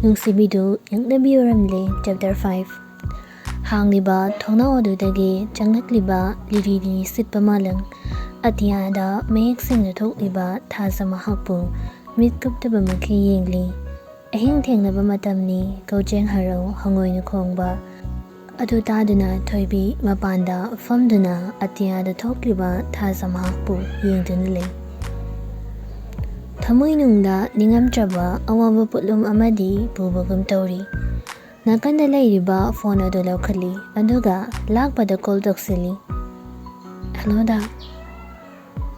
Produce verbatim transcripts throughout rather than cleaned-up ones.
ꯅꯨꯡꯁꯤꯕꯤꯗꯨ ꯌꯦꯛꯅꯕꯤ ꯑꯣꯏꯔꯝꯂꯦ꯫ Chapter five. ꯍꯥꯡꯂꯤꯕ ꯊꯣꯡꯅꯥꯎ ꯑꯗꯨꯗꯒꯤ ꯆꯪꯂꯛꯂꯤꯕ ꯂꯤꯔꯤ ꯂꯤꯔꯤ ꯁꯤꯠꯄ ꯃꯥꯂꯪ ꯑꯇꯤꯌꯥꯗ ꯃꯌꯦꯛ ꯁꯦꯡꯅ ꯊꯣꯛꯂꯤꯕ ꯊꯥꯖ ꯃꯍꯥꯛꯄꯨ ꯃꯤꯠ ꯀꯨꯞꯇꯕꯃꯛꯀꯤ ꯌꯦꯡꯂꯤ꯫ ꯑꯍꯤꯡ ꯊꯦꯡꯂꯕ ꯃꯇꯝꯅꯤ꯫ ꯀꯧꯖꯦꯡ ꯍꯔꯥꯎ ꯍꯉꯣꯏꯅ ꯈꯣꯡꯕ ꯑꯗꯨ ꯇꯥꯗꯨꯅ ꯊꯣꯏꯕꯤ ꯃꯄꯥꯟꯗ ꯐꯝꯗꯨꯅ ꯑꯇꯤꯌꯥꯗ ꯊꯣꯛꯂꯤꯕ ꯊꯥꯖ ꯃꯍꯥꯛꯄꯨ ꯌꯦꯡꯗꯨꯅ ꯂꯩ꯫ ꯊꯃꯣꯏꯅꯨꯡꯗ ꯅꯤꯡꯉꯝꯗ꯭ꯔꯕ ꯑꯋꯥꯕ ꯄꯣꯠꯂꯨꯝ ꯑꯃꯗꯤ ꯄꯨꯕꯒꯨꯝ ꯇꯧꯔꯤ꯫ ꯅꯥꯀꯟꯗ ꯂꯩꯔꯤꯕ ꯐꯣꯟ ꯑꯗꯨ ꯂꯧꯈꯠꯂꯤ, ꯑꯗꯨꯒ ꯂꯥꯛꯄꯗ ꯀꯣꯜ ꯇꯧꯁꯤꯜꯂꯤ꯫ "ꯍꯜꯂꯣ, ꯗꯥ꯫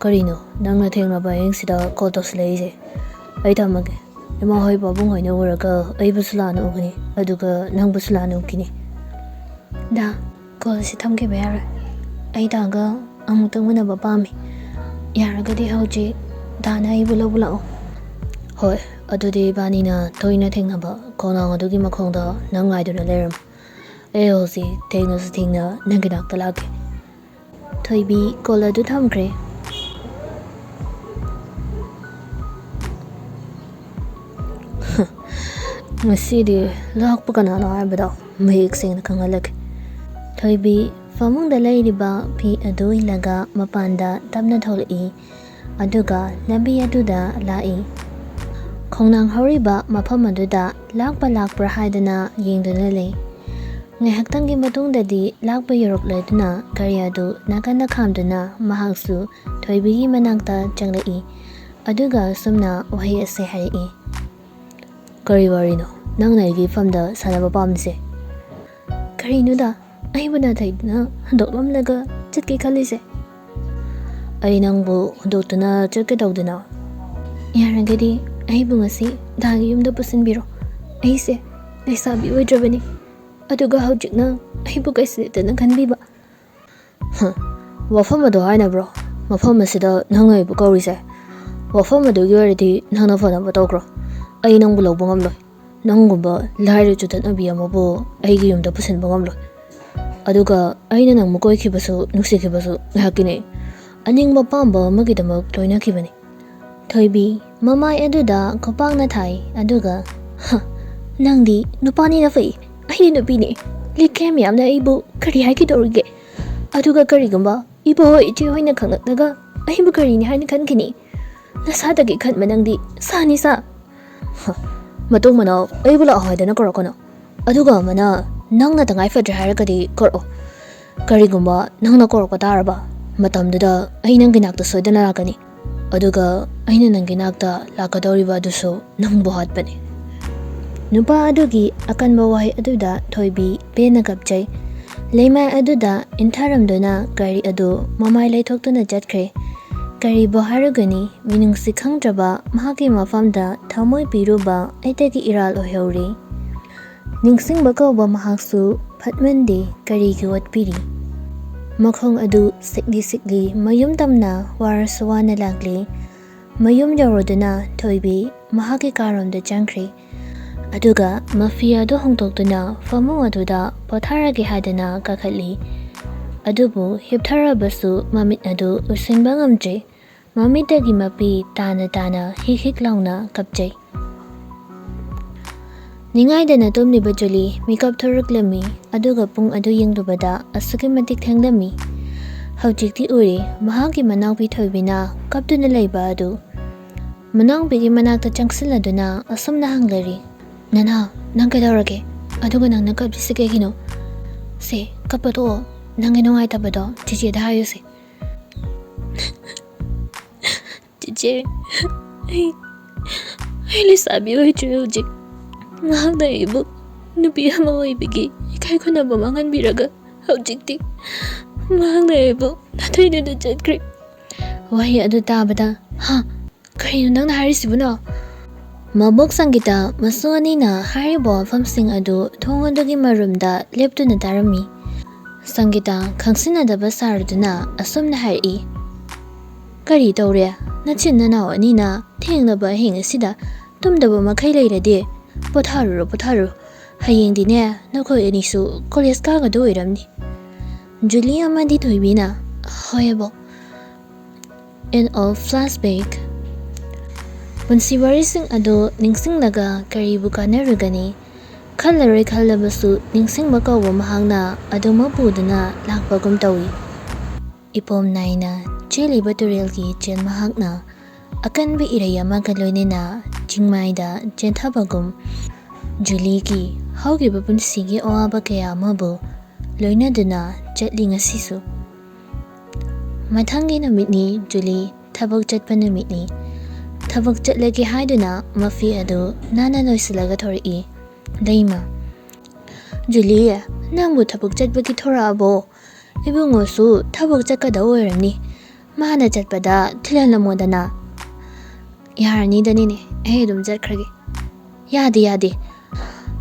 ꯀꯔꯤꯅꯣ ꯅꯪꯅ ꯊꯦꯡꯂꯕ ꯑꯍꯤꯡꯁꯤꯗ ꯀꯣꯜ ꯇꯧꯁꯤꯜꯂꯛꯏꯁꯦ? ꯑꯩ ꯊꯝꯃꯒꯦ꯫ ꯏꯃꯥ ꯍꯣꯏ ꯄꯥꯕꯨꯡ ꯍꯣꯏꯅ ꯎꯔꯒ ꯑꯩꯕꯨꯁꯨ ꯂꯥꯟꯅ ꯎꯒꯅꯤ, ꯑꯗꯨꯒ ꯅꯪꯕꯨꯁꯨ ꯂꯥꯟꯅ ꯎꯈꯤꯅꯤ꯫" "ꯗꯥ, ꯀꯣꯜꯁꯤ ꯊꯝꯈꯤꯕ ꯌꯥꯔꯣꯏ꯫ ꯑꯩ ꯗꯥꯒ ꯑꯃꯨꯛꯇꯪ ꯎꯅꯕ ꯄꯥꯝꯃꯤ꯫ ꯌꯥꯔꯒꯗꯤ ꯍꯧꯖꯤꯛ ꯗꯥꯅ ꯑꯩꯕꯨ ꯂꯧꯕ ꯂꯥꯛꯑꯣ꯫" "ꯍꯣꯏ, ꯑꯗꯨꯗꯤ ꯏꯕꯥꯅꯤꯅ ꯇꯣꯏꯅ ꯊꯦꯡꯅꯕ ꯈꯣꯡꯅꯥꯡ ꯑꯗꯨꯒꯤ ꯃꯈꯣꯡꯗ ꯅꯪ ꯉꯥꯏꯗꯨꯅ ꯂꯩꯔꯝꯃꯨ꯫ ꯑꯩ ꯍꯧꯖꯤꯛ ꯊꯦꯡꯅꯁꯨ ꯊꯦꯡꯅ ꯅꯪꯒꯤ ꯅꯥꯛꯇ ꯂꯥꯛꯀꯦ꯫" ꯊꯣꯏꯕꯤ ꯀꯣꯜ ꯑꯗꯨ ꯊꯝꯈ꯭ꯔꯦ꯫ "ꯉꯁꯤꯗꯤ ꯂꯥꯛꯄ ꯀꯅꯥꯅꯣ ꯍꯥꯏꯕꯗꯣ ꯃꯌꯦꯛ ꯁꯦꯡꯅ ꯈꯪꯍꯜꯂꯒꯦ꯫" ꯊꯣꯏꯕꯤ ꯐꯃꯨꯡꯗ ꯂꯩꯔꯤꯕ ꯐꯤ ꯑꯗꯨ ꯏꯜꯂꯒ ꯃꯄꯥꯟꯗ ꯇꯞꯅ ꯊꯣꯛꯂꯛꯏ, ꯑꯗꯨꯒ ꯂꯝꯕꯤ ꯑꯗꯨꯗ ꯂꯥꯛꯏ꯫ ꯈꯣꯡꯅꯥꯡ ꯍꯧꯔꯤꯕ ꯃꯐꯝ ꯑꯗꯨꯗ ꯂꯥꯛꯄ ꯂꯥꯛꯄ꯭ꯔꯥ ꯍꯥꯏꯗꯨꯅ ꯌꯦꯡꯗꯨꯅ ꯂꯩ꯫ ꯉꯥꯏꯍꯥꯛꯇꯪꯒꯤ ꯃꯇꯨꯡꯗꯗꯤ ꯂꯥꯛꯄ ꯌꯧꯔꯛꯂꯗꯨꯅ ꯒꯥꯔꯤ ꯑꯗꯨ ꯅꯥꯀꯟꯗ ꯈꯥꯝꯗꯨꯅ ꯃꯍꯥꯛꯁꯨ ꯊꯣꯏꯕꯤꯒꯤ ꯃꯅꯥꯛꯇ ꯆꯪꯂꯛꯏ꯫ ꯑꯗꯨꯒ ꯑꯁꯨꯝꯅ ꯋꯥꯍꯩ ꯑꯁꯤ ꯍꯥꯏꯔꯛꯏ꯫ "ꯀꯔꯤ ꯋꯥꯔꯤꯅꯣ ꯅꯪꯅ ꯑꯩꯒꯤ ꯏꯐꯝꯗ ꯁꯥꯟꯅꯕ ꯄꯥꯝꯃꯤꯁꯦ?" "ꯀꯔꯤꯅꯣꯗ, ꯑꯩꯕꯨ ꯅꯥꯊꯩꯗꯨꯅ ꯍꯨꯟꯗꯣꯛꯂꯝꯂꯒ ꯆꯠꯀꯦ ꯈꯜꯂꯤꯁꯦ?" "ꯑꯩ ꯅꯪꯕꯨ ꯍꯨꯟꯗꯣꯛꯇꯨꯅ ꯆꯠꯀꯦ ꯇꯧꯗꯅ꯫" "ꯌꯥꯔꯒꯗꯤ ꯑꯩꯕꯨ ꯉꯁꯤ ꯗꯥꯒꯤ ꯌꯨꯝꯗ ꯄꯨꯁꯤꯟꯕꯤꯔꯣ꯫ ꯑꯩꯁꯦ ꯂꯩꯁꯥꯕꯤ ꯑꯣꯏꯗ꯭ꯔꯕꯅꯤ, ꯑꯗꯨꯒ ꯍꯧꯖꯤꯛꯅ ꯑꯩꯕꯨ ꯀꯩꯁꯨ ꯅꯠꯇꯅ ꯈꯟꯕꯤꯕ꯫" "ꯍ, ꯋꯥꯐꯝ ꯑꯗꯨ ꯍꯥꯏꯅꯕ꯭ꯔꯣ? ꯃꯐꯝ ꯑꯁꯤꯗ ꯅꯪꯅ ꯑꯩꯕꯨ ꯀꯧꯔꯤꯁꯦ? ꯋꯥꯐꯝ ꯑꯗꯨꯒꯤ ꯑꯣꯏꯔꯗꯤ ꯅꯪꯅ ꯐꯅꯕ ꯇꯧꯈ꯭ꯔꯣ꯫ ꯑꯩ ꯅꯪꯕꯨ ꯂꯧꯕ ꯉꯝꯂꯣꯏ꯫ ꯅꯪꯒꯨꯝꯕ ꯂꯥꯏꯔ ꯆꯨꯗꯠꯅꯕꯤ ꯑꯃꯕꯨ ꯑꯩꯒꯤ ꯌꯨꯝꯗ ꯄꯨꯁꯤꯟꯕ ꯉꯝꯂꯣꯏ꯫ ꯑꯗꯨꯒ ꯑꯩꯅ ꯅꯪꯕꯨ ꯀꯣꯏꯈꯤꯕꯁꯨ ꯅꯨꯡꯁꯤꯈꯤꯕꯁꯨ ꯉꯥꯏꯍꯥꯛꯀꯤꯅꯤ꯫ ꯑꯅꯤꯡꯕ ꯄꯥꯝꯕ ꯑꯃꯒꯤꯗꯃꯛ ꯂꯣꯏꯅꯈꯤꯕꯅꯤ꯫" ꯊꯣꯏꯕꯤ ꯃꯃꯥꯏ ꯑꯗꯨꯗ ꯈꯨꯄꯥꯛꯅ ꯊꯥꯏ, ꯑꯗꯨꯒ, "ꯍ, ꯅꯪꯗꯤ ꯅꯨꯄꯥꯅꯤꯅ ꯐꯩ, ꯑꯩꯗꯤ ꯅꯨꯄꯤꯅꯤ꯫ ꯂꯤꯛꯈꯦꯝ ꯌꯥꯝꯅ ꯑꯩꯕꯨ ꯀꯔꯤ ꯍꯥꯏꯒꯗꯧꯔꯤꯒꯦ? ꯑꯗꯨꯒ ꯀꯔꯤꯒꯨꯝꯕ ꯏꯕꯣ ꯍꯣꯏ ꯏꯆꯦ ꯍꯣꯏꯅ ꯈꯪꯂꯛꯂꯒ ꯑꯩꯕꯨ ꯀꯔꯤꯅꯤ ꯍꯥꯏꯅ ꯈꯟꯈꯤꯅꯤ? ꯅꯁꯥꯗꯒꯤ ꯈꯟꯕ ꯅꯪꯗꯤ ꯁꯥꯅꯤ ꯁꯥ꯫ ꯍ, ꯃꯇꯨꯡ ꯃꯅꯥꯎ ꯑꯩꯕꯨ ꯂꯥꯛꯑꯣ ꯍꯥꯏꯗꯅ ꯀꯧꯔꯛꯀꯅꯨ꯫ ꯑꯗꯨꯒ ꯑꯃꯅ ꯅꯪꯅ ꯇꯉꯥꯏ ꯐꯗ꯭ꯔꯦ ꯍꯥꯏꯔꯒꯗꯤ ꯀꯧꯔꯛꯑꯣ꯫ ꯀꯔꯤꯒꯨꯝꯕ ꯅꯪꯅ ꯀꯧꯔꯛꯄ ꯇꯥꯔꯕ ꯃꯇꯝꯗꯨꯗ ꯑꯩ ꯅꯪꯒꯤ ꯅꯥꯛꯇ ꯁꯣꯏꯗꯅ ꯂꯥꯛꯀꯅꯤ꯫ ꯑꯗꯨꯒ ꯑꯩꯅ ꯅꯪꯒꯤ ꯅꯥꯛꯇ ꯂꯥꯛꯀꯗꯧꯔꯤꯕ ꯑꯗꯨꯁꯨ ꯅꯪꯕꯨ ꯍꯥꯠꯄꯅꯤ꯫ ꯅꯨꯄꯥ ꯑꯗꯨꯒꯤ ꯑꯀꯟꯕ ꯋꯥꯍꯩ ꯑꯗꯨꯗ ꯊꯣꯏꯕꯤ ꯄꯦꯟꯅ ꯀꯞꯆꯩ꯫ ꯂꯩꯃꯥꯏ ꯑꯗꯨꯗ ꯏꯟꯊꯔꯝꯗꯨꯅ ꯀꯔꯤ ꯑꯗꯨ ꯃꯃꯥꯏ ꯂꯩꯊꯣꯛꯇꯨꯅ ꯆꯠꯈ꯭ꯔꯦ꯫ ꯀꯔꯤꯕꯨ ꯍꯥꯏꯔꯨꯒꯅꯤ, ꯃꯤꯅꯨꯡꯁꯤ ꯈꯪꯗ꯭ꯔꯕ ꯃꯍꯥꯛꯀꯤ ꯃꯐꯝꯗ ꯊꯃꯣꯏ ꯄꯤꯔꯨꯕ ꯑꯩꯗꯒꯤ ꯏꯔꯥꯜ ꯑꯣꯏꯍꯧꯔꯦ꯫ ꯅꯤꯡꯁꯤꯡꯕ ꯀꯧꯕ ꯃꯍꯥꯛꯁꯨ ꯐꯠꯃꯟꯗꯦ, ꯀꯔꯤꯒꯤ ꯑꯣꯠꯄꯤꯔꯤ? ꯃꯈꯣꯡ ꯑꯗꯨ ꯁꯤꯛꯂꯤ ꯁꯤꯛꯂꯤ ꯃꯌꯨꯝ ꯇꯝꯅ ꯋꯥꯔꯁꯨ ꯋꯥꯅ ꯂꯥꯛꯂꯤ꯫ ꯃꯌꯨꯝ ꯌꯧꯔꯗꯨꯅ ꯊꯣꯏꯕꯤ ꯃꯍꯥꯛꯀꯤ ꯀꯥꯔꯣꯝꯗ ꯆꯪꯈ꯭ꯔꯦ꯫ ꯑꯗꯨꯒ ꯃꯐꯤ ꯑꯗꯨ ꯍꯣꯡꯗꯣꯛꯇꯨꯅ ꯐꯃꯨꯡ ꯑꯗꯨꯗ ꯄꯣꯊꯥꯔꯒꯦ ꯍꯥꯏꯗꯅ ꯀꯥꯈꯠꯂꯤ꯫ ꯑꯗꯨꯕꯨ ꯍꯤꯞꯊꯔꯕꯁꯨ ꯃꯃꯤꯠ ꯑꯗꯨ ꯎꯏꯁꯤꯟꯕ ꯉꯝꯗ꯭ꯔꯦ꯫ ꯃꯃꯤꯠꯇꯒꯤ ꯃꯄꯤ ꯇꯥꯅ ꯇꯥꯅ ꯍꯤꯛ ꯍꯤꯛ ꯂꯥꯎꯅ ꯀꯞꯆꯩ꯫ ꯅꯤꯡꯉꯥꯏꯗꯅ ꯇꯨꯝꯂꯤꯕ ꯖꯨꯂꯤ ꯃꯤꯀꯞ ꯊꯣꯔꯛꯂꯝꯃꯤ, ꯑꯗꯨꯒ ꯄꯨꯡ ꯑꯗꯨ ꯌꯦꯡꯂꯨꯕꯗ ꯑꯁꯨꯛꯀꯤ ꯃꯇꯤꯛ ꯊꯦꯡꯂꯝꯃꯤ꯫ ꯍꯧꯖꯤꯛꯇꯤ ꯎꯔꯦ, ꯃꯍꯥꯛꯀꯤ ꯃꯅꯥꯎꯄꯤ ꯊꯣꯏꯕꯤꯅ ꯀꯞꯇꯨꯅ ꯂꯩꯕ ꯑꯗꯨ꯫ ꯃꯅꯥꯎꯄꯤꯒꯤ ꯃꯅꯥꯛꯇ ꯆꯪꯁꯤꯜꯂꯗꯨꯅ ꯑꯁꯨꯝꯅ ꯍꯪꯂꯔꯤ, "ꯅꯅꯥ, ꯅꯪ ꯀꯩꯗꯧꯔꯒꯦ? ꯑꯗꯨꯒ ꯅꯪꯅ ꯀꯞꯂꯤꯁꯤ ꯀꯩꯒꯤꯅꯣ? ꯁꯦ, ꯀꯞꯄ ꯇꯣꯛꯑꯣ꯫ ꯅꯪꯒꯤ ꯅꯨꯡꯉꯥꯏꯇꯕꯗꯣ ꯆꯤꯆꯦꯗ ꯍꯥꯏꯌꯨꯁꯦ꯫" "ꯆꯤꯆꯦ, ꯑꯩ, ꯑꯩ ꯂꯩꯁꯥꯕꯤ ꯑꯣꯏꯗ꯭ꯔꯦ ꯍꯧꯖꯤꯛ꯫ ꯃꯍꯥꯛꯅ ꯑꯩꯕꯨ ꯅꯨꯄꯤ ꯑꯃ ꯑꯣꯏꯕꯒꯤ ꯏꯀꯥꯏ ꯈꯨꯝꯅꯕ ꯃꯥꯡꯍꯟꯕꯤꯔꯒ ꯍꯧꯖꯤꯛꯇꯤ ꯃꯍꯥꯛꯅ ꯑꯩꯕꯨ ꯅꯥꯊꯩꯗꯨꯅ ꯆꯠꯈ꯭ꯔꯦ꯫" ꯋꯥꯍꯩ ꯑꯗꯨ ꯇꯥꯕꯗ, "ꯍꯥ? ꯀꯔꯤꯅꯣ ꯅꯪꯅ ꯍꯥꯏꯔꯤꯁꯤꯕꯨꯅꯣ?" ꯃꯕꯣꯛ ꯁꯪꯒꯤꯇꯥ ꯃꯁꯨ ꯑꯅꯤꯅ ꯍꯥꯏꯔꯤꯕ ꯋꯥꯐꯝꯁꯤꯡ ꯑꯗꯨ ꯊꯣꯡ ꯑꯗꯨꯒꯤ ꯃꯔꯨꯝꯗ ꯂꯦꯞꯇꯨꯅ ꯇꯥꯔꯝꯃꯤ꯫ ꯁꯪꯒꯤꯇꯥ ꯈꯪꯁꯤꯟꯅꯗꯕ ꯁꯥꯔꯗꯨꯅ ꯑꯁꯨꯝꯅ ꯍꯥꯏꯔꯛꯏ, "ꯀꯔꯤ ꯇꯧꯔꯦ? ꯅꯆꯤꯟ ꯅꯅꯥꯎ ꯑꯅꯤꯅ ꯊꯦꯡꯂꯕ ꯑꯍꯤꯡ ꯑꯁꯤꯗ ꯇꯨꯝꯗꯕ ꯃꯈꯩ ꯂꯩꯔꯗꯤ ꯄꯣꯊꯥꯔꯨꯔꯣ, ꯄꯣꯊꯥꯔꯨꯔꯣ꯫ ꯍꯌꯦꯡꯗꯤꯅꯦ ꯅꯈꯣꯏ ꯑꯅꯤꯁꯨ ꯀꯣꯂꯦꯖ ꯀꯥꯒꯗꯧ ꯑꯣꯏꯔꯝꯅꯤ꯫" ꯖꯨꯂꯤ ꯑꯃꯗꯤ ꯊꯣꯏꯕꯤꯅ, "ꯍꯣꯏ ꯑꯕꯣꯛ꯫" End of flashback. ꯄꯨꯟꯁꯤ ꯋꯥꯔꯤꯁꯤꯡ ꯑꯗꯨ ꯅꯤꯡꯁꯤꯡꯂꯒ ꯀꯔꯤꯕꯨ ꯀꯥꯟꯅꯔꯨꯒꯅꯤ? ꯈꯜꯂꯔꯣꯏ ꯈꯜꯂꯕꯁꯨ ꯅꯤꯡꯁꯤꯡꯕ ꯀꯧꯕ ꯃꯍꯥꯛꯅ ꯑꯗꯨꯃꯛ ꯄꯨꯗꯨꯅ ꯂꯥꯛꯄꯒꯨꯝ ꯇꯧꯏ꯫ ꯏꯄꯣꯝ ꯅꯥꯏꯅ ꯆꯦꯜꯂꯤꯕ ꯇꯨꯔꯦꯜꯒꯤ ꯏꯆꯦꯜ ꯃꯍꯥꯛꯅ ꯑꯀꯟꯕ ꯏꯔꯩ ꯑꯃꯒ ꯂꯣꯏꯅꯅ ꯆꯤꯡꯃꯥꯏꯗ ꯆꯦꯟꯊꯕꯒꯨꯝ, ꯖꯨꯂꯤꯒꯤ ꯍꯧꯈꯤꯕ ꯄꯨꯟꯁꯤꯒꯤ ꯑꯋꯥꯕ ꯀꯌꯥ ꯑꯃꯕꯨ ꯂꯣꯏꯅꯗꯨꯅ ꯆꯠꯂꯤ ꯉꯁꯤꯁꯨ꯫ ꯃꯊꯪꯒꯤ ꯅꯨꯃꯤꯠꯅꯤ ꯖꯨꯂꯤ ꯊꯕꯛ ꯆꯠꯄ ꯅꯨꯃꯤꯠꯅꯤ꯫ ꯊꯕꯛ ꯆꯠꯂꯒꯦ ꯍꯥꯏꯗꯨꯅ ꯃꯐꯤ ꯑꯗꯨ ꯅꯥꯟꯅ ꯂꯣꯏꯁꯤꯜꯂꯒ ꯊꯣꯔꯛꯏ꯫ ꯂꯩꯃ, "ꯖꯨꯂꯤ, ꯅꯪꯕꯨ ꯊꯕꯛ ꯆꯠꯄꯒꯤ ꯊꯣꯔꯛꯑꯕꯣ? ꯏꯕꯨꯡꯉꯣꯁꯨ ꯊꯕꯛ ꯆꯠꯀꯗꯧ ꯑꯣꯏꯔꯝꯅꯤ꯫ ꯃꯥꯅ ꯆꯠꯄꯗ ꯊꯤꯜꯍꯜꯂꯝꯃꯣꯗꯅ꯫" "ꯌꯥꯔꯅꯤꯗꯅꯤꯅꯦ, ꯑꯩ ꯑꯗꯨꯝ ꯆꯠꯈ꯭ꯔꯒꯦ꯫" "ꯌꯥꯗꯦ, ꯌꯥꯗꯦ꯫"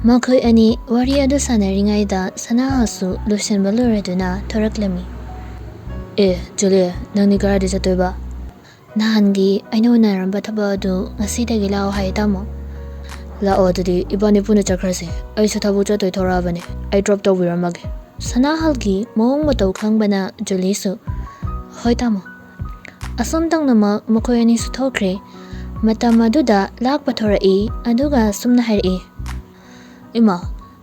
ꯃꯈꯣꯏ ꯑꯅꯤ ꯋꯥꯔꯤ ꯑꯗꯨ ꯁꯥꯟꯅꯔꯤꯉꯩꯗ ꯁꯅꯥꯍꯜꯁꯨ ꯂꯣꯏꯁꯤꯟꯕ ꯂꯣꯏꯔꯗꯨꯅ ꯊꯣꯔꯛꯂꯝꯃꯤ꯫ "ꯑꯦ, ꯖꯨꯂꯤ, ꯅꯪꯗꯤ ꯀꯗꯥꯏꯗ ꯆꯠꯇꯣꯏꯕ?" "ꯅꯍꯥꯟꯒꯤ ꯑꯩꯅ ꯎꯅꯔꯝꯕ ꯊꯕꯛ ꯑꯗꯨ ꯉꯁꯤꯗꯒꯤ ꯂꯥꯛꯑꯣ ꯍꯥꯏꯌꯦ, ꯇꯥꯃꯣ꯫" "ꯂꯥꯛꯑꯣ, ꯑꯗꯨꯗꯤ ꯏꯕꯥꯅꯤ ꯄꯨꯟꯅ ꯆꯠꯈ꯭ꯔꯁꯦ꯫ ꯑꯩꯁꯨ ꯊꯕꯛ ꯆꯠꯇꯣꯏ ꯊꯣꯔꯛꯑꯕꯅꯦ꯫ ꯑꯩ ꯗ꯭ꯔꯣꯞ ꯇꯧꯕꯤꯔꯝꯃꯒꯦ꯫" ꯁꯅꯥꯍꯜꯒꯤ ꯃꯑꯣꯡ ꯃꯇꯧ ꯈꯪꯕꯅ ꯖꯨꯂꯤꯁꯨ, "ꯍꯣꯏ, ꯇꯥꯃꯣ꯫" ꯑꯁꯨꯝ ꯇꯧꯅꯃꯛ ꯃꯈꯣꯏ ꯑꯅꯤꯁꯨ ꯊꯣꯛꯈ꯭ꯔꯦ꯫ ꯃꯇꯝ ꯑꯗꯨꯗ ꯂꯥꯛꯄ ꯊꯣꯔꯛꯏ, ꯑꯗꯨꯒ ꯁꯨꯝꯅ ꯍꯥꯏꯔꯛꯏ, "ꯏꯃꯥ,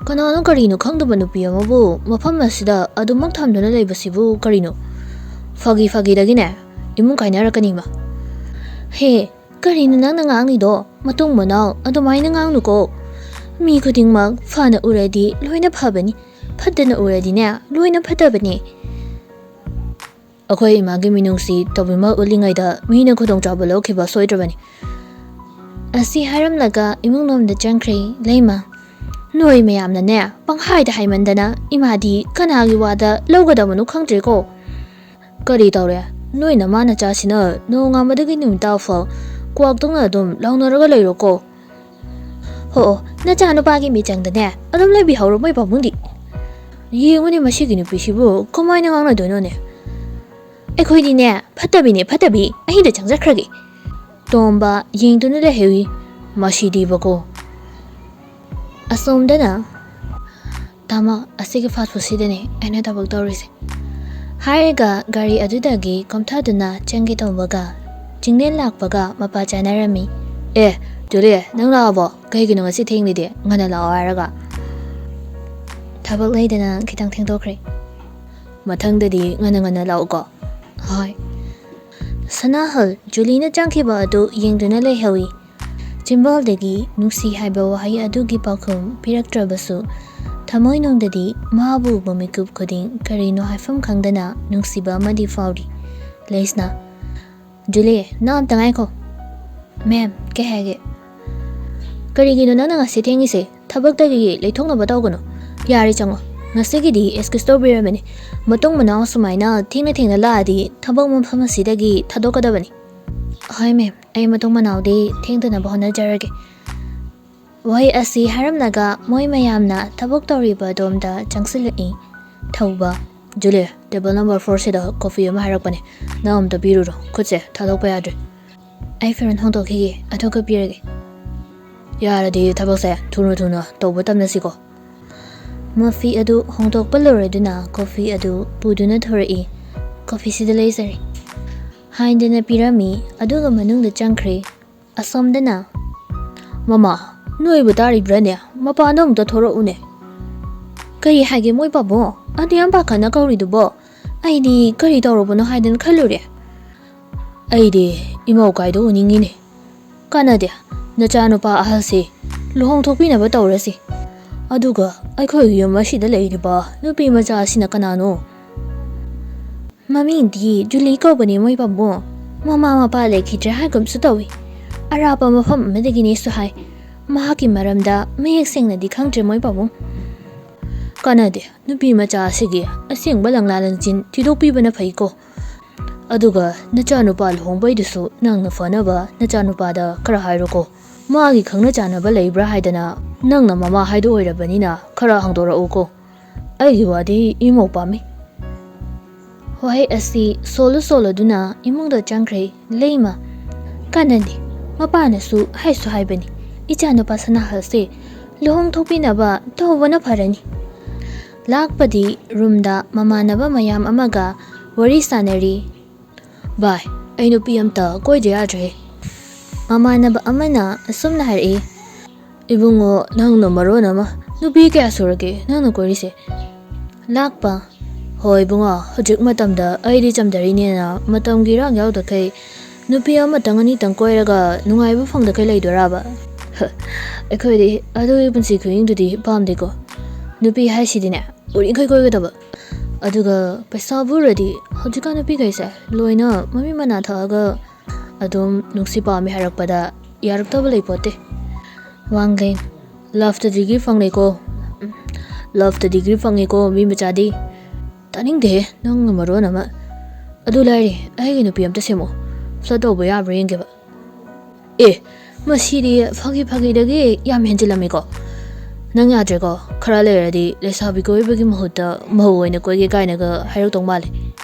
ꯀꯅꯥꯅꯣ ꯀꯔꯤꯅꯣ ꯈꯪꯗꯕ ꯅꯨꯄꯤ ꯑꯃꯕꯨ ꯃꯐꯝ ꯑꯁꯤꯗ ꯑꯗꯨꯃꯛ ꯊꯝꯗꯨꯅ ꯂꯩꯕꯁꯤꯕꯨ ꯀꯔꯤꯅꯣ? ꯐꯥꯒꯤ ꯐꯥꯒꯤꯗꯒꯤꯅꯦ ꯏꯃꯨꯡ ꯀꯥꯏꯅꯔꯛꯀꯅꯤ, ꯏꯃꯥ꯫" "ꯍꯦ, ꯀꯔꯤꯅꯣ ꯅꯪꯅ ꯉꯥꯡꯉꯤꯗꯣ? ꯃꯇꯨꯡ ꯃꯅꯥꯎ ꯑꯗꯨꯃꯥꯏꯅ ꯉꯥꯡꯅꯨꯀꯣ꯫ ꯃꯤ ꯈꯨꯗꯤꯡꯃꯛ ꯐꯅ ꯎꯔꯗꯤ ꯂꯣꯏꯅ ꯐꯕꯅꯤ, ꯐꯠꯇꯅ ꯎꯔꯗꯤꯅꯦ ꯂꯣꯏꯅ ꯐꯠꯇꯕꯅꯤ꯫ ꯑꯩꯈꯣꯏ ꯏꯃꯥꯒꯤ ꯃꯤꯅꯨꯡꯁꯤ ꯇꯧꯕꯤꯃꯜ ꯎꯠꯂꯤꯉꯩꯗ ꯃꯤꯅ ꯈꯨꯗꯣꯡꯆꯥꯕ ꯂꯧꯈꯤꯕ ꯁꯣꯏꯗ꯭ꯔꯕꯅꯤ꯫" ꯑꯁꯤ ꯍꯥꯏꯔꯝꯂꯒ ꯏꯃꯨꯡꯂꯣꯝꯗ ꯆꯪꯈ꯭ꯔꯦ ꯂꯩꯃ꯫ "ꯅꯣꯏ ꯃꯌꯥꯝꯅꯅꯦ ꯄꯪꯍꯥꯏꯗ ꯍꯥꯏꯃꯟꯗꯅ ꯏꯃꯥꯗꯤ ꯀꯅꯥꯒꯤ ꯋꯥꯗ ꯂꯧꯒꯗꯕꯅꯣ ꯈꯪꯗ꯭ꯔꯦꯀꯣ꯫" "ꯀꯔꯤ ꯇꯧꯔꯦ? ꯅꯣꯏ ꯅꯃꯥ ꯅꯆꯥꯁꯤꯅ ꯅꯣꯡꯉꯥꯟꯕꯗꯒꯤ ꯅꯨꯃꯤꯠ ꯇꯥꯐꯥꯎ ꯀ꯭ꯋꯥꯛꯇꯧꯅ ꯑꯗꯨꯝ ꯂꯥꯎꯅꯔꯒ ꯂꯩꯔꯣꯀꯣ꯫" "ꯍꯣ, ꯅꯆꯥꯅꯨꯄꯥꯒꯤ ꯃꯤꯆꯪꯗꯅꯦ ꯑꯗꯨꯝ ꯂꯩꯕꯤꯍꯧꯔꯣ ꯃꯣꯏ ꯄꯥꯕꯨꯡꯗꯤ꯫ ꯌꯦꯡꯉꯨꯅꯦ ꯃꯁꯤꯒꯤ ꯅꯨꯄꯤꯁꯤꯕꯨ ꯀꯃꯥꯏꯅ ꯉꯥꯡꯅꯗꯣꯏꯅꯣꯅꯦ꯫ ꯑꯩꯈꯣꯏꯗꯤꯅꯦ ꯐꯠꯇꯕꯤꯅꯦ ꯐꯠꯇꯕꯤ, ꯑꯍꯤꯡꯗ ꯆꯪꯖꯈ꯭ꯔꯒꯦ꯫" ꯇꯣꯝꯕ ꯌꯦꯡꯗꯨꯅ ꯂꯩꯍꯧꯏ꯫ ꯃꯁꯤꯗꯤꯕꯀꯣ꯫ ꯑꯁꯣꯝꯗꯅ, "ꯇꯥꯃꯣ, ꯑꯁꯤꯒꯤ ꯐꯥꯁ ꯐꯨꯗꯁꯤꯗꯅꯦ ꯑꯩꯅ ꯊꯕꯛ ꯇꯧꯔꯤꯁꯦ꯫" ꯍꯥꯏꯔꯒ ꯒꯥꯔꯤ ꯑꯗꯨꯗꯒꯤ ꯀꯣꯝꯊꯗꯨꯅ ꯆꯪꯒꯦ ꯇꯧꯕꯒ ꯆꯤꯡꯂꯦꯟ ꯂꯥꯛꯄꯒ ꯃꯄꯥ ꯆꯥꯅꯔꯝꯃꯤ꯫ ꯑꯦ, ꯖꯨꯂꯤ, ꯅꯪ ꯂꯥꯛꯑꯕꯣ? ꯀꯩꯒꯤꯅꯣ ꯉꯁꯤ ꯊꯦꯡꯂꯤꯗꯤ? ꯉꯟꯅ ꯂꯥꯛꯑꯣ ꯍꯥꯏꯔꯒ꯫ ꯊꯕꯛ ꯂꯩꯗꯅ ꯈꯤꯇꯪ ꯊꯦꯡꯗꯣꯛꯈ꯭ꯔꯦ꯫ ꯃꯊꯪꯗꯗꯤ ꯉꯟꯅ ꯉꯟꯅ ꯂꯥꯛꯎꯀꯣ꯫ ꯍꯣꯏ꯫ ꯁꯅꯥꯍꯜ ꯖꯨꯂꯤꯅ ꯆꯪꯈꯤꯕ ꯑꯗꯨ ꯌꯦꯡꯗꯨꯅ ꯂꯩꯍꯧꯏ꯫ ꯆꯤꯝꯕꯥꯜꯗꯒꯤ ꯅꯨꯡꯁꯤ ꯍꯥꯏꯕ ꯋꯥꯍꯩ ꯑꯗꯨꯒꯤ ꯄꯥꯎꯈꯨꯝ ꯄꯤꯔꯛꯇ꯭ꯔꯕꯁꯨ, ꯊꯃꯣꯏꯅꯨꯡꯗꯗꯤ ꯃꯥꯕꯨ ꯎꯕ ꯃꯤꯀꯨꯞ ꯈꯨꯗꯤꯡ ꯀꯔꯤꯅꯣ ꯍꯥꯏꯐꯝ ꯈꯪꯗꯅ ꯅꯨꯡꯁꯤꯕ ꯑꯃꯗꯤ ꯐꯥꯎꯔꯤ꯫ ꯂꯩꯁꯅꯥ, ꯖꯨꯂꯤ, ꯅꯪ ꯑꯝꯇ ꯉꯥꯏꯈꯣ꯫ ꯃꯦꯝ, ꯀꯩ ꯍꯥꯏꯒꯦ? ꯀꯔꯤꯒꯤꯅꯣ ꯅꯪꯅ ꯉꯁꯤ ꯊꯦꯡꯉꯤꯁꯦ? ꯊꯕꯛꯇꯒꯤ ꯂꯩꯊꯣꯛꯅꯕ ꯇꯧꯒꯅꯨ꯫ ꯌꯥꯔꯦ, ꯆꯪꯉꯣ꯫ ꯉꯁꯤꯒꯤꯗꯤ excuse ꯇꯧꯕꯤꯔꯕꯅꯤ꯫ ꯃꯇꯨꯡ ꯃꯅꯥꯎ ꯁꯨꯃꯥꯏꯅ ꯊꯦꯡꯅ ꯊꯦꯡꯅ ꯂꯥꯛꯑꯗꯤ ꯊꯕꯛ ꯃꯐꯝ ꯑꯁꯤꯗꯒꯤ ꯊꯥꯗꯣꯛꯀꯗꯕꯅꯤ꯫ ꯍꯣꯏ ꯃꯦꯝ, ꯑꯩ ꯃꯇꯨꯡ ꯃꯅꯥꯎꯗꯤ ꯊꯦꯡꯗꯅꯕ ꯍꯣꯠꯅꯖꯔꯒꯦ꯫ ꯋꯥꯍꯩ ꯑꯁꯤ ꯍꯥꯏꯔꯝꯂꯒ ꯃꯣꯏ ꯃꯌꯥꯝꯅ ꯊꯕꯛ ꯇꯧꯔꯤꯕ ꯑꯗꯣꯝꯗ ꯆꯪꯁꯤꯜꯂꯛꯏ꯫ ꯊꯧꯕ, ꯖꯨꯂꯤ, table number four ꯁꯤꯗ coffee ꯑꯃ ꯍꯥꯏꯔꯛꯄꯅꯦ, ꯅꯪ ꯑꯝꯇ ꯄꯤꯔꯨꯔꯣ, ꯈꯨꯠꯁꯦ ꯊꯥꯗꯣꯛꯄ ꯌꯥꯗ꯭ꯔꯦ꯫ ꯑꯩ ꯐꯤꯔꯣꯜ ꯍꯣꯡꯗꯣꯛꯈꯤꯒꯦ, ꯑꯗꯨꯒ ꯄꯤꯔꯒꯦ꯫ ꯌꯥꯔꯗꯤ ꯊꯕꯛꯁꯦ ꯊꯨꯅ ꯊꯨꯅ ꯇꯧꯕ ꯇꯝꯅꯁꯤꯀꯣ꯫ ꯃꯐꯤ ꯑꯗꯨ ꯍꯣꯡꯗꯣꯛꯄ ꯂꯣꯏꯔꯗꯨꯅ coffee ꯑꯗꯨ ꯄꯨꯗꯨꯅ ꯊꯣꯔꯛꯏ꯫ "Coffee ꯁꯤꯗ ꯂꯩꯖꯔꯦ," ꯍꯥꯏꯗꯨꯅ ꯄꯤꯔꯝꯃꯤ, ꯑꯗꯨꯒ ꯃꯅꯨꯡꯗ ꯆꯪꯈ꯭ꯔꯦ꯫ ꯑꯁꯣꯝꯗꯅ, "ꯃꯃꯥ, ꯅꯣꯏꯕꯨ ꯇꯥꯔꯤꯕ꯭ꯔꯥꯅꯦ? ꯃꯄꯥꯟꯗ ꯑꯃꯨꯛꯇ ꯊꯣꯔꯛꯎꯅꯦ꯫ ꯀꯔꯤ ꯍꯥꯏꯒꯦ ꯃꯣꯏ ꯄꯥꯕꯨꯡ? ꯑꯗꯨ ꯌꯥꯝ ꯄꯥꯈꯠꯅ ꯀꯧꯔꯤꯗꯨꯕꯣ? ꯑꯩꯗꯤ ꯀꯔꯤ ꯇꯧꯔꯕꯅꯣ ꯍꯥꯏꯗꯅ ꯈꯜꯂꯨꯔꯦ꯫ ꯑꯩꯗꯤ ꯏꯃꯧ ꯀꯥꯏꯗꯣ ꯎꯅꯤꯡꯉꯤꯅꯦ꯫ ꯀꯥꯟꯅꯗꯦ, ꯅꯆꯥꯅꯨꯄꯥ ꯑꯍꯜꯁꯤ ꯂꯨꯍꯣꯡ ꯊꯣꯛꯄꯤꯅꯕ ꯇꯧꯔꯁꯤ꯫ ꯑꯗꯨꯒ ꯑꯩꯈꯣꯏꯒꯤ ꯌꯨꯝ ꯑꯁꯤꯗ ꯂꯩꯔꯤꯕ ꯅꯨꯄꯤ ꯃꯆꯥ ꯑꯁꯤꯅ ꯀꯅꯥꯅꯣ?" "ꯃꯃꯤꯡꯗꯤ ꯖꯨꯂꯤ ꯀꯧꯕꯅꯤ ꯃꯣꯏ ꯄꯥꯕꯨꯡ꯫ ꯃꯃꯥ ꯃꯄꯥ ꯂꯩꯈꯤꯗ꯭ꯔꯦ ꯍꯥꯏꯒꯨꯝꯁꯨ ꯇꯧꯏ꯫ ꯑꯔꯥꯞꯄ ꯃꯐꯝ ꯑꯃꯗꯒꯤꯅꯦꯁꯨ ꯍꯥꯏ꯫ ꯃꯍꯥꯛꯀꯤ ꯃꯔꯝꯗ ꯃꯌꯦꯛ ꯁꯦꯡꯅꯗꯤ ꯈꯪꯗ꯭ꯔꯦ ꯃꯣꯏ ꯄꯥꯕꯨꯡ꯫" "ꯀꯥꯟꯅꯗꯦ, ꯅꯨꯄꯤ ꯃꯆꯥ ꯑꯁꯤꯒꯤ ꯑꯁꯦꯡꯕ ꯂꯪꯂꯥ ꯂꯪꯆꯤꯟ ꯊꯤꯗꯣꯛꯄꯤꯕꯅ ꯐꯩꯀꯣ꯫ ꯑꯗꯨꯒ ꯅꯆꯥꯅꯨꯄꯥ ꯂꯨꯍꯣꯡꯕꯩꯗꯨꯁꯨ ꯅꯪꯅ ꯐꯅꯕ ꯅꯆꯥꯅꯨꯄꯥꯗ ꯈꯔ ꯍꯥꯏꯔꯣꯀꯣ꯫ ꯃꯥꯒꯤ ꯈꯪꯅ ꯆꯥꯟꯅꯕ ꯂꯩꯕ꯭ꯔꯥ ꯍꯥꯏꯗꯅ, ꯅꯪꯅ ꯃꯃꯥ ꯍꯥꯏꯗꯣ ꯑꯣꯏꯔꯕꯅꯤꯅ ꯈꯔ ꯍꯪꯗꯣꯔꯛꯎꯀꯣ꯫ ꯑꯩꯒꯤ ꯋꯥꯗꯤ ꯏꯃꯧ ꯄꯥꯝꯃꯤ꯫" ꯋꯥꯍꯩ ꯑꯁꯤ ꯁꯣꯜꯂꯨ ꯁꯣꯜꯂꯗꯨꯅ ꯏꯃꯨꯡꯗ ꯆꯪꯈ꯭ꯔꯦ ꯂꯩꯃ꯫ "ꯀꯥꯟꯅꯗꯦ, ꯃꯄꯥꯅꯁꯨ ꯍꯥꯏꯁꯨ ꯍꯥꯏꯕꯅꯤ, ꯏꯆꯥꯅꯨꯄꯥ ꯁꯅꯥꯍꯜꯁꯦ ꯂꯨꯍꯣꯡ ꯊꯣꯛꯄꯤꯅꯕ ꯇꯧꯕꯅ ꯐꯔꯅꯤ꯫" ꯂꯥꯛꯄꯗꯤ ꯔꯨꯝꯗ ꯃꯃꯥꯟꯅꯕ ꯃꯌꯥꯝ ꯑꯃꯒ ꯋꯥꯔꯤ ꯁꯥꯟꯅꯔꯤ꯫ "ꯚꯥꯏ, ꯑꯩ ꯅꯨꯄꯤ ꯑꯝꯇ ꯀꯣꯏꯗ ꯌꯥꯗ꯭ꯔꯦ꯫" ꯃꯃꯥꯟꯅꯕ ꯑꯃꯅ ꯑꯁꯨꯝꯅ ꯍꯥꯏꯔꯛꯏ꯫ "ꯏꯕꯨꯡꯉꯣ, ꯅꯪꯅ ꯃꯔꯣꯟ ꯑꯃ, ꯅꯨꯄꯤ ꯀꯌꯥ ꯁꯨꯔꯒꯦ ꯅꯪꯅ ꯀꯣꯏꯔꯤꯁꯦ?" ꯂꯥꯛꯄ: "ꯍꯣꯏ ꯏꯕꯨꯡꯉꯣ, ꯍꯧꯖꯤꯛ ꯃꯇꯝꯗ ꯑꯩꯗꯤ ꯆꯝꯊꯔꯤꯅꯦꯅ ꯃꯇꯝꯒꯤ ꯏꯔꯥꯡ ꯌꯥꯎꯗꯈꯩ ꯅꯨꯄꯤ ꯑꯃꯇꯪ ꯑꯅꯤꯇꯪ ꯀꯣꯏꯔꯒ ꯅꯨꯡꯉꯥꯏꯕ ꯐꯪꯗꯈꯩ ꯂꯩꯗꯣꯏꯔꯕ? ꯑꯩꯈꯣꯏꯗꯤ ꯑꯗꯨꯒꯤ ꯄꯨꯟꯁꯤ ꯈꯨꯍꯤꯡꯗꯨꯗꯤ ꯄꯥꯝꯗꯦꯀꯣ꯫ ꯅꯨꯄꯤ ꯍꯥꯏꯁꯤꯗꯤꯅꯦ, ꯎꯔꯤꯈꯩ ꯀꯣꯏꯒꯗꯕ꯫ ꯑꯗꯨꯒ ꯄꯩꯁꯥꯕꯨ ꯎꯔꯗꯤ ꯍꯧꯖꯤꯛꯀꯥꯟ ꯅꯨꯄꯤꯈꯩꯁꯦ ꯂꯣꯏꯅ ꯃꯃꯤꯠ ꯃꯅꯥ ꯊꯛꯑꯒ ꯑꯗꯨꯝ ꯅꯨꯡꯁꯤ ꯄꯥꯝꯃꯤ ꯍꯥꯏꯔꯛꯄꯗ ꯌꯥꯔꯛꯇꯕ ꯂꯩꯄꯣꯠꯇꯦ꯫ ꯋꯥꯡꯂꯦꯟ: "ꯂꯞꯇ ꯗꯤꯒ꯭ꯔꯤ ꯐꯪꯂꯦꯀꯣ꯫ ꯂꯞꯇ ꯗꯤꯒ꯭ꯔꯤ ꯐꯪꯉꯦꯀꯣ, ꯃꯤ ꯃꯆꯥꯗꯤ"꯫ "ꯇꯥꯅꯤꯡꯗꯦꯍꯦ, ꯅꯪꯅ ꯃꯔꯣꯟ ꯑꯃ꯫ ꯑꯗꯨ ꯂꯥꯏꯔꯤ, ꯑꯩꯒꯤ ꯅꯨꯄꯤ ꯑꯝꯇ ꯁꯦꯝꯃꯣ꯫ ꯐ꯭ꯂꯠ ꯇꯧꯕ ꯌꯥꯕ꯭ꯔꯥ ꯌꯦꯡꯒꯦꯕ"꯫ ꯑꯦ, ꯃꯁꯤꯗꯤ ꯐꯥꯒꯤ ꯐꯥꯒꯤꯗꯒꯤ ꯌꯥꯝ ꯍꯦꯟꯖꯤꯜꯂꯝꯃꯤꯀꯣ꯫ ꯅꯪ ꯌꯥꯗ꯭ꯔꯦꯀꯣ, ꯈꯔ ꯂꯩꯔꯗꯤ ꯂꯩꯁꯥꯕꯤ ꯀꯣꯏꯕꯒꯤ ꯃꯍꯨꯠꯇ ꯃꯧ ꯑꯣꯏꯅ ꯀꯣꯏꯒꯦ ꯀꯥꯏꯅꯒ ꯍꯥꯏꯔꯛꯇꯧ ꯃꯥꯜꯂꯦ꯫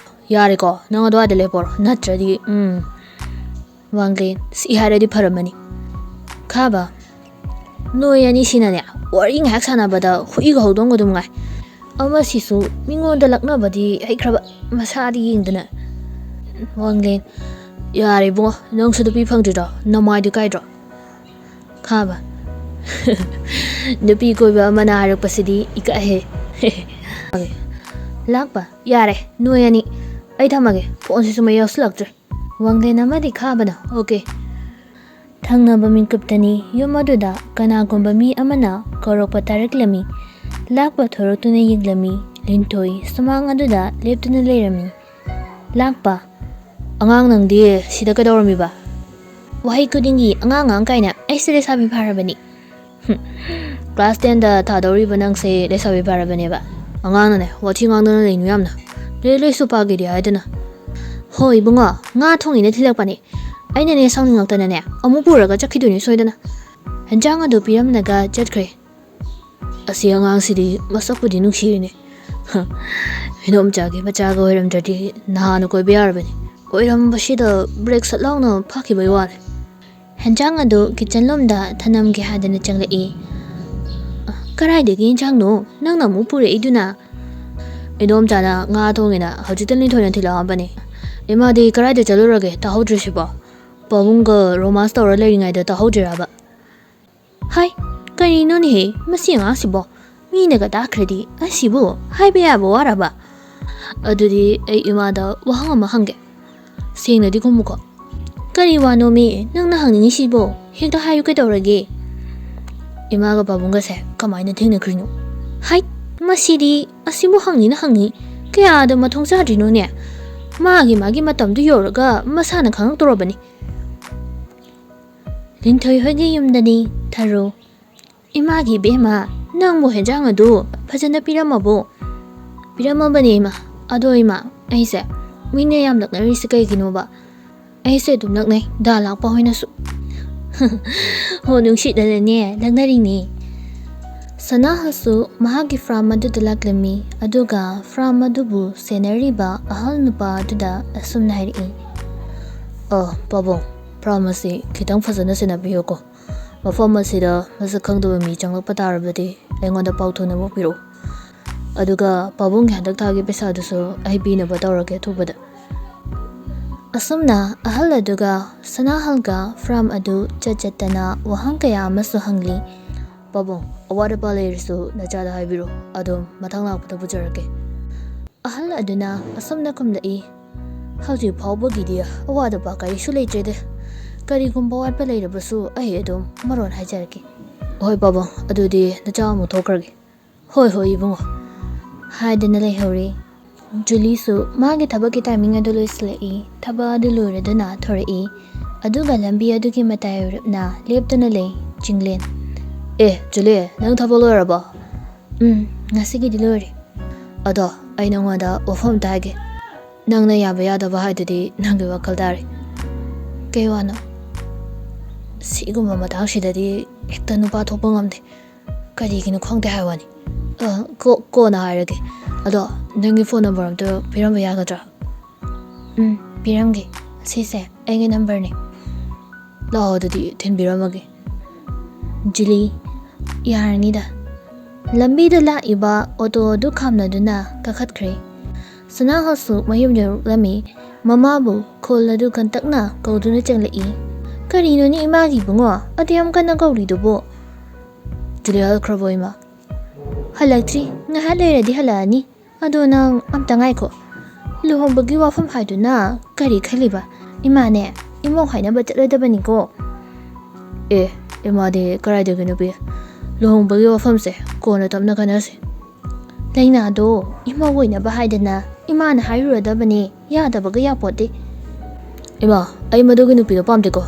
ꯌꯥꯔꯦꯀꯣ, ꯅꯪ ꯑꯗꯨꯋꯥꯏꯗ ꯂꯦꯞꯄꯣꯔꯣ, ꯅꯠꯇ꯭ꯔꯗꯤ, ꯎꯝ꯫ ꯋꯥꯡꯂꯦꯟ: "ꯁꯤ ꯍꯥꯏꯔꯗꯤ ꯐꯔꯝꯃꯅꯤ"꯫ ꯈꯥꯕ: "ꯅꯣꯏ ꯑꯅꯤꯁꯤꯅꯅꯦ, ꯋꯥꯔꯤ ꯉꯥꯏꯍꯥꯛ ꯁꯥꯟꯅꯕꯗ ꯍꯨꯏꯒ ꯍꯧꯗꯣꯡꯒ ꯑꯗꯨꯝ ꯉꯥꯏ꯫ ꯑꯃꯁꯤꯁꯨ ꯃꯤꯉꯣꯟꯗ ꯂꯛꯅꯕꯗꯤ ꯍꯩꯈ꯭ꯔꯕ, ꯃꯁꯥꯗꯤ ꯌꯦꯡꯗꯅ"꯫ ꯋꯥꯡꯂꯦꯟ: "ꯌꯥꯔꯦ ꯏꯕꯨꯡꯉꯣ, ꯅꯪꯁꯨ ꯅꯨꯄꯤ ꯐꯪꯗ꯭ꯔꯤꯗꯣ, ꯅꯃꯥꯏꯗꯨ ꯀꯥꯏꯗ꯭ꯔꯣ"꯫ ꯈꯥꯕ: "ꯅꯨꯄꯤ ꯀꯣꯏꯕ ꯑꯃꯅ ꯍꯥꯏꯔꯛꯄꯁꯤꯗꯤ ꯏꯀꯥꯏꯍꯦ"꯫ ꯂꯥꯛꯄ: "ꯌꯥꯔꯦ, ꯅꯣꯏ ꯑꯅꯤ, ꯑꯩ ꯊꯝꯃꯒꯦ, ꯐꯣꯟꯁꯤꯁꯨ ꯃꯩ ꯌꯥꯎꯁꯤꯜꯂꯛꯇ꯭ꯔꯦ"꯫ ꯋꯥꯡꯂꯦꯟ ꯑꯃꯗꯤ ꯈꯥꯕꯅ ꯑꯣꯀꯦ꯫ ꯊꯪꯅꯕ ꯃꯤꯀꯨꯞꯇꯅꯤ ꯌꯨꯝ ꯑꯗꯨꯗ ꯀꯅꯥꯒꯨꯝꯕ ꯃꯤ ꯑꯃꯅ ꯀꯧꯔꯛꯄ ꯇꯥꯔꯛꯂꯝꯃꯤ꯫ ꯂꯥꯛꯄ ꯊꯣꯔꯛꯇꯨꯅ ꯌꯦꯡꯂꯝꯃꯤ꯫ ꯂꯤꯟꯊꯣꯏ ꯁꯨꯃꯥꯡ ꯑꯗꯨꯗ ꯂꯦꯞꯇꯨꯅ ꯂꯩꯔꯝꯃꯤ꯫ ꯂꯥꯛꯄ: "ꯑꯉꯥꯡ ꯅꯪꯗꯤ ꯁꯤꯗ ꯀꯩꯗꯧꯔꯝꯃꯤꯕ?" "ꯋꯥꯍꯩ ꯈꯨꯗꯤꯡꯒꯤ ꯑꯉꯥꯡ ꯑꯉꯥꯡ ꯀꯥꯏꯅ, ꯑꯩꯁꯦ ꯂꯩꯁꯥꯕꯤ ꯐꯥꯔꯕꯅꯤ"꯫ ꯍꯨꯝ꯫ "ꯀ꯭ꯂꯥꯁ ꯇꯦꯟꯗ ꯊꯥꯗꯧꯔꯤꯕ ꯅꯪꯁꯦ ꯂꯩꯁꯥꯕꯤ ꯐꯥꯔꯕꯅꯦꯕ꯫ ꯑꯉꯥꯡꯅꯅꯦ, ꯋꯥꯊꯤ ꯉꯥꯡꯗꯅ ꯂꯩꯅꯨ ꯌꯥꯝꯅ꯫ ꯂꯥꯏꯔꯤꯛ ꯂꯥꯏꯁꯨ ꯄꯥꯒꯦꯗꯤ ꯍꯥꯏꯗꯅ"꯫ "ꯍꯣ ꯏꯕꯨꯡꯉꯣ, ꯉꯥ ꯊꯣꯡꯉꯤꯅ ꯊꯤꯜꯂꯛꯄꯅꯦ꯫ ꯑꯩꯅꯅꯦ ꯁꯥꯎꯅꯤꯡꯉꯛꯇꯅꯅꯦ ꯑꯃꯨꯛ ꯄꯨꯔꯒ ꯆꯠꯈꯤꯗꯣꯏꯅꯦ ꯁꯣꯏꯗꯅ"꯫ ꯍꯦꯟꯖꯥꯡ ꯑꯗꯨ ꯄꯤꯔꯝꯂꯒ ꯆꯠꯈ꯭ꯔꯦ꯫ "ꯑꯁꯤ ꯑꯉꯥꯡꯁꯤꯗꯤ ꯃꯁꯛꯄꯨꯗꯤ ꯅꯨꯡꯁꯤꯔꯤꯅꯦ꯫ ꯍ, ꯏꯗꯣꯝꯆꯥꯒꯤ ꯃꯆꯥꯒ ꯑꯣꯏꯔꯝꯗ꯭ꯔꯗꯤ ꯅꯍꯥꯟꯅ ꯀꯣꯏꯕ ꯌꯥꯔꯕꯅꯤ꯫ ꯑꯣꯏꯔꯝꯕꯁꯤꯗ ꯕ꯭ꯔꯦꯛ ꯁꯠ ꯂꯥꯎꯅ ꯐꯥꯈꯤꯕꯩ ꯋꯥꯅꯤ"꯫ ꯍꯦꯟꯖꯥꯡ ꯑꯗꯨ ꯀꯤꯠꯆꯟ ꯂꯣꯝꯗ ꯊꯅꯝꯒꯦ ꯍꯥꯏꯗꯅ ꯆꯪꯂꯛꯏ꯫ "ꯀꯗꯥꯏꯗꯒꯤ ꯍꯦꯟꯖꯥꯡꯅꯣ ꯅꯪꯅ ꯑꯃꯨꯛ ꯄꯨꯔꯛꯏꯗꯨꯅ?" "ꯏꯗꯣꯝꯆꯥꯅ ꯉꯥ ꯊꯣꯡꯉꯦꯅ ꯍꯧꯖꯤꯛꯇ ꯂꯤꯟꯊꯣꯏꯅ ꯊꯤꯜꯂꯛꯑꯝꯕꯅꯤ꯫ ꯏꯃꯥꯗꯤ ꯀꯗꯥꯏꯗ ꯆꯠꯂꯨꯔꯒꯦ ꯇꯥꯍꯧꯗ꯭ꯔꯤꯁꯤꯕꯣ?" ꯄꯥꯕꯨꯡꯒ ꯔꯣꯃꯥꯟꯁ ꯇꯧꯔ ꯂꯩꯔꯤꯉꯩꯗ ꯇꯥꯍꯧꯗ꯭ꯔꯤꯔꯕ? ꯍꯥꯏ, ꯀꯔꯤꯅꯣꯅꯦꯍꯦ ꯃꯁꯤ ꯑꯉꯥꯡꯁꯤꯕꯣ? ꯃꯤꯅꯒ ꯇꯥꯈ꯭ꯔꯗꯤ ꯑꯁꯤꯕꯨ ꯍꯥꯏꯕ ꯌꯥꯕ ꯋꯥꯔꯕ? ꯑꯗꯨꯗꯤ ꯑꯩ ꯏꯃꯥꯗ ꯋꯥꯍꯪ ꯑꯃ ꯍꯪꯒꯦ꯫ ꯁꯦꯡꯅꯗꯤ ꯈꯨꯝꯃꯨꯀꯣ꯫ ꯀꯔꯤ ꯋꯥꯅꯣꯃꯤ ꯅꯪꯅ ꯍꯪꯅꯤꯡꯉꯤꯁꯤꯕꯣ? ꯍꯦꯛꯇ ꯍꯥꯏꯌꯨ ꯀꯩꯗꯧꯔꯒꯦ? ꯏꯃꯥꯒ ꯄꯥꯕꯨꯡꯒꯁꯦ ꯀꯃꯥꯏꯅ ꯊꯦꯡꯅꯈ꯭ꯔꯤꯅꯣ? ꯍꯥꯏ, ꯃꯁꯤꯗꯤ ꯑꯁꯤꯕꯨ ꯍꯪꯅꯤꯅ ꯍꯪꯉꯤ꯫ ꯀꯌꯥꯗ ꯃꯊꯣꯡ ꯆꯥꯗ꯭ꯔꯤꯅꯣꯅꯦ? ꯃꯥꯒꯤ ꯃꯥꯒꯤ ꯃꯇꯝꯗꯨ ꯌꯧꯔꯒ ꯃꯁꯥꯅ ꯈꯪꯉꯛꯇꯧꯔꯕꯅꯤ꯫ ꯂꯤꯟꯊꯣꯏ ꯍꯣꯏꯒꯤ ꯌꯨꯝꯗꯅꯤ, ꯊꯔꯨ꯫ ꯏꯃꯥꯒꯤ ꯏꯕꯦꯝꯃ, ꯅꯪꯕꯨ ꯍꯦꯟꯖꯥꯡ ꯑꯗꯨ ꯐꯖꯅ ꯄꯤꯔꯝꯃꯕꯣ? ꯄꯤꯔꯝꯃꯕꯅꯦ ꯏꯃꯥ꯫ ꯑꯗꯣ ꯏꯃꯥ, ꯑꯩꯁꯦ ꯃꯤꯅ ꯌꯥꯝ ꯂꯛꯅꯔꯤꯁꯦ ꯀꯩꯒꯤꯅꯣꯕ? ꯑꯩꯁꯦ ꯑꯗꯨꯝ ꯂꯛꯅꯩ, ꯗꯥ ꯂꯥꯛꯄ ꯍꯣꯏꯅꯁꯨ꯫ ꯍꯣ, ꯅꯨꯡꯁꯤꯗꯅꯅꯦ ꯂꯛꯅꯔꯤꯅꯤ꯫ ꯁꯅꯥꯍꯜꯁꯨ ꯃꯍꯥꯛꯀꯤ ꯐꯥꯔꯝ ꯑꯗꯨꯗ ꯂꯥꯛꯂꯝꯃꯤ, ꯑꯗꯨꯒ ꯐꯥꯔꯝ ꯑꯗꯨꯕꯨ ꯁꯦꯟꯅꯔꯤꯕ ꯑꯍꯜ ꯅꯨꯄꯥ ꯑꯗꯨꯗ ꯑꯁꯨꯝꯅ ꯍꯥꯏꯔꯛꯏ꯫ ꯑ, ꯄꯥꯕꯨꯡ, ꯐꯥꯔꯝ ꯑꯁꯤ ꯈꯤꯇꯪ ꯐꯖꯅ ꯁꯦꯟꯅꯕꯤꯌꯨꯀꯣ꯫ ꯃꯐꯝ ꯑꯁꯤꯗ ꯃꯁꯛ ꯈꯪꯗꯕ ꯃꯤ ꯆꯪꯂꯛꯄ ꯇꯥꯔꯕꯗꯤ ꯑꯩꯉꯣꯟꯗ ꯄꯥꯎ ꯊꯨꯅꯃꯛ ꯄꯤꯔꯛꯎ꯫ ꯑꯗꯨꯒ ꯄꯥꯕꯨꯡꯒꯤ ꯍꯟꯗꯛ ꯊꯥꯒꯤ ꯄꯩꯁꯥꯗꯨꯁꯨ ꯑꯩ ꯄꯤꯅꯕ ꯇꯧꯔꯒꯦ ꯑꯊꯨꯕꯗ꯫ ꯑꯁꯨꯝꯅ ꯑꯍꯜ ꯑꯗꯨꯒ ꯁꯅꯥꯍꯜꯒ ꯐꯥꯔꯝ ꯑꯗꯨ ꯆꯠ ꯆꯠꯇꯅ ꯋꯥꯍꯪ ꯀꯌꯥ ꯑꯃꯁꯨ ꯍꯪꯂꯤ꯫ ꯄꯥꯕꯨꯡ, ꯑꯋꯥꯠ ꯑꯄꯥ ꯂꯩꯔꯁꯨ ꯅꯆꯥꯗ ꯍꯥꯏꯕꯤꯔꯣ, ꯑꯗꯨꯝ ꯃꯊꯪ ꯂꯥꯛꯄꯗ ꯄꯨꯖꯔꯛꯀꯦ꯫ ꯑꯍꯜ ꯑꯗꯨꯅ ꯑꯁꯨꯝꯅ ꯈꯨꯝꯂꯛꯏ꯫ ꯍꯧꯖꯤꯛ ꯐꯥꯎꯕꯒꯤꯗꯤ ꯑꯋꯥꯠ ꯑꯄꯥ ꯀꯔꯤꯁꯨ ꯂꯩꯇ꯭ꯔꯦꯗ꯫ ꯀꯔꯤꯒꯨꯝꯕ ꯋꯥꯠꯄ ꯂꯩꯔꯕꯁꯨ ꯑꯩ ꯑꯗꯨꯝ ꯃꯔꯣꯟ ꯍꯥꯏꯖꯔꯛꯀꯦ꯫ ꯍꯣꯏ ꯄꯥꯕꯨꯡ, ꯑꯗꯨꯗꯤ ꯅꯆꯥ ꯑꯃꯨꯛ ꯊꯣꯛꯈ꯭ꯔꯒꯦ꯫ ꯍꯣꯏ ꯍꯣꯏ ꯏꯕꯨꯡꯉꯣ꯫ ꯍꯥꯏꯗꯅ ꯂꯩꯍꯧꯔꯤ꯫ ꯖꯨꯂꯤꯁꯨ ꯃꯥꯒꯤ ꯊꯕꯛꯀꯤ ꯇꯥꯏꯃꯤꯡ ꯑꯗꯨ ꯂꯣꯏꯁꯤꯜꯂꯛꯏ꯫ ꯊꯕꯛ ꯑꯗꯨ ꯂꯣꯏꯔꯗꯨꯅ ꯊꯣꯔꯛꯏ꯫ ꯑꯗꯨꯒ ꯂꯝꯕꯤ ꯑꯗꯨꯒꯤ ꯃꯇꯥꯏ ꯑꯣꯏꯔꯞꯅ ꯂꯦꯞꯇꯨꯅ ꯂꯩ ꯆꯤꯡꯂꯦꯟ꯫ ꯑꯦ ꯖꯨꯂꯤ, ꯅꯪ ꯊꯕꯛ ꯂꯣꯏꯔꯕꯣ? ꯎꯝ, ꯉꯁꯤꯒꯤꯗꯤ ꯂꯣꯏꯔꯦ꯫ ꯑꯗꯣ ꯑꯩ ꯅꯉꯣꯟꯗ ꯋꯥꯐꯝ ꯑꯝꯇ ꯍꯥꯏꯒꯦ꯫ ꯅꯪꯅ ꯌꯥꯕ ꯌꯥꯗꯕ ꯍꯥꯏꯗꯨꯗꯤ ꯅꯪꯒꯤ ꯋꯥꯈꯜ ꯇꯥꯔꯦ꯫ ꯀꯩ ꯋꯥꯅꯣ? ꯁꯤꯒꯨꯝꯕ ꯃꯇꯥꯡꯁꯤꯗꯗꯤ ꯍꯦꯛꯇ ꯅꯨꯄꯥ ꯊꯣꯛꯄ ꯉꯝꯗꯦ꯫ ꯀꯔꯤꯒꯤꯅꯣ ꯈꯪꯗꯦ ꯍꯥꯏ ꯋꯥꯅꯤ꯫ ꯑ, ꯀꯣ-, ꯀꯣꯟꯅ ꯍꯥꯏꯔꯒꯦ꯫ ꯑꯗꯣ ꯅꯪꯒꯤ ꯐꯣꯟ ꯅꯝꯕꯔ ꯑꯝꯇ ꯄꯤꯔꯝꯕ ꯌꯥꯒꯗ꯭ꯔꯥ? ꯎꯝ, ꯄꯤꯔꯝꯒꯦ꯫ ꯁꯤꯁꯦ ꯑꯩꯒꯤ ꯅꯝꯕꯔꯅꯦ꯫ ꯂꯥꯛꯑꯣ ꯑꯗꯨꯗꯤ ꯊꯤꯟꯕꯤꯔꯝꯃꯒꯦ꯫ ꯖꯨꯂꯤ, ꯌꯥꯔꯅꯤꯗ꯫ ꯂꯝꯕꯤꯗ ꯂꯥꯛꯏꯕ ꯑꯣꯇꯣ ꯑꯗꯨ ꯈꯥꯝꯅꯗꯨꯅ ꯀꯥꯈꯠꯈ꯭ꯔꯦ꯫ ꯁꯅꯥꯍꯜꯁꯨ ꯃꯌꯨꯝ ꯌꯧꯔꯛꯂꯝꯃꯤ꯫ ꯃꯃꯥꯕꯨ ꯀꯣꯜ ꯑꯗꯨ ꯀꯟꯇꯛꯅ ꯀꯧꯗꯨꯅ ꯆꯪꯂꯛꯏ꯫ "ꯀꯔꯤꯅꯣꯅꯦ ꯏꯃꯥꯒꯤ ꯏꯕꯨꯡꯉꯣ? ꯑꯗꯨ ꯌꯥꯝ ꯀꯟꯅ ꯀꯧꯔꯤꯗꯨꯕꯨ?" "ꯖꯨꯂꯤ ꯍꯜꯂꯛꯈ꯭ꯔꯕꯣ ꯏꯃꯥ?" "ꯍꯜꯂꯛꯇ꯭ꯔꯤ꯫ ꯉꯥꯏꯍꯥꯛ ꯂꯩꯔꯗꯤ ꯍꯜꯂꯛꯑꯅꯤ꯫ ꯑꯗꯣ ꯅꯪ ꯑꯝꯇ ꯉꯥꯏꯈꯣ꯫ ꯂꯨꯍꯣꯡꯕꯒꯤ ꯋꯥꯐꯝ ꯍꯥꯏꯗꯨꯅ ꯀꯔꯤ ꯈꯜꯂꯤꯕ? ꯏꯃꯥꯅꯦ, ꯏꯃꯧ ꯍꯥꯏꯅꯕ ꯆꯠꯂꯗꯕꯅꯤꯀꯣ꯫" "ꯑꯦ, ꯏꯃꯥꯗꯤ ꯀꯗꯥꯏꯗꯒꯤ ꯅꯨꯄꯤ? ꯂꯨꯍꯣꯡꯕꯒꯤ ꯋꯥꯐꯝꯁꯦ ꯀꯣꯟꯅ ꯇꯞꯅ ꯈꯟꯅꯁꯤ꯫" "ꯂꯩꯅꯥꯗꯣ ꯏꯃꯧ ꯑꯣꯏꯅꯕ ꯍꯥꯏꯗꯅ ꯏꯃꯥꯅ ꯍꯥꯏꯔꯨꯔꯗꯕꯅꯦ꯫ ꯌꯥꯗꯕꯒ ꯌꯥꯄꯣꯠꯇꯦ꯫" "ꯏꯃꯥ, ꯑꯩ ꯃꯗꯨꯒꯤ ꯅꯨꯄꯤꯗꯣ ꯄꯥꯝꯗꯦꯀꯣ꯫